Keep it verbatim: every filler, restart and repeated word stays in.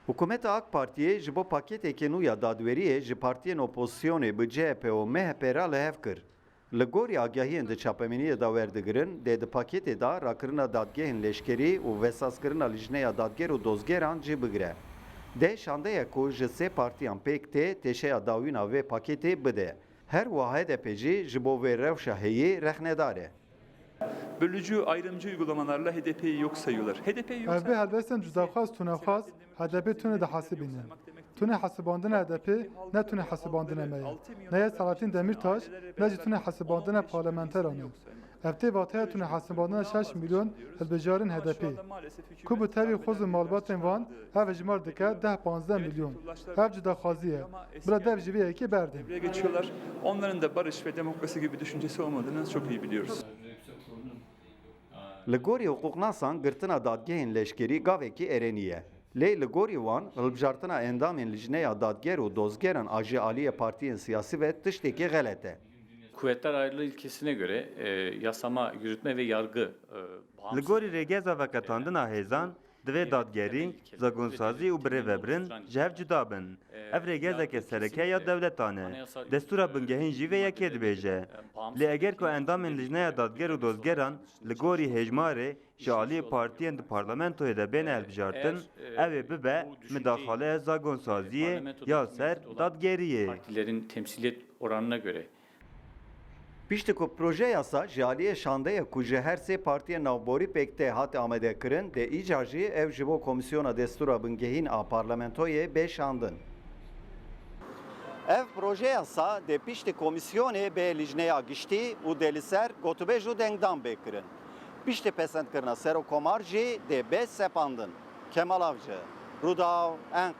Hikûmeta AK Partiyê ji bo pakêtekê nû ya dadweriyê ji partiyên opozîsyonê bi C H P û M H P re li hev kir. Li gorî agahiyên di çapemeniyê de werdigirin, dê di pakêtê de rakirina dadgehên leşkerî û vesaskirina lijneya dadger û dozgeran cî bigire. Dê şandeya ku ji sê partiyan pêk tê, têşeya dawîna vê pakêtê bide. Her wiha H D P jî ji bo vê rewşa heyî rexnedar e. Bölücü, ayrımcı uygulamalarla H D P'yi yok sayıyorlar. H D P'yi yok Ev bê saymak helbestên cudaxwaz, tunexwaz, H D P tune dihesibîne. Tune hesibandina H D P ne tune hesibandina me ye. Ne ya Selahattin Demirtaş, ne jî tune hesibandina parlamenteran e. Ev tê vateya tune hesibandina şeş milyon hilbijarên H D P. Ku bi tevî xwez û malbatên wan ev hejmar dike deh panzdeh milyon. Ev cudaxwazî ye. Bila dev ji vê yekê berdin. Devreye geçiyorlar. Onların da barış ve demokrasi gibi bir düşüncesi olmadığını çok iyi biliyoruz. Li gorî hiqûqnasan girtina dadgehên leşkerî gavekî erênî ye. Lê li gorî wan, hilbijartina endamên lijneya dadger û dozgeran a ji aliyê partiyên siyasî ve tiştekî xelet e. Kuvvetler ayrılığı ilkesine göre, e, yasama, yürütme ve yargı, e, bağımsız. Li gorî rêgeza veqetandina hêzan, divê dadgerî, zagonsazî û birêvebirin ji hev cuda bin. Ev rêgezeke sereke ya dewletan e. Destûra bingehîn jî vê yekê dibêje. Lê eger ku endamên lijneya dadger û dozgeran li gorî hêjmarê ji aliyê partiyên di parlamentoyê de bêne hilbijartin, ew ê bibe midaxaleya zagonsaziyê ya ser dadgeriyê. Partilerin temsiliyet oranına göre. Piştî ku proje yasa ji aliyê şandeya ku ji her sê partiyên navborî pêk tê hate amadekirin, dê îcar jî ew ji bo Komîsyona Destûra Bingehîn a Parlamentoyê bê şandin. Ev proje yasa dê piştî komîsyonê bê lijneya giştî û dê li ser gotûbêj û dengdan bê kirin. Piştî pesendkirina Serokomar jî dê bê sepandin. Kemal Avcı, Rûdaw, Enqere.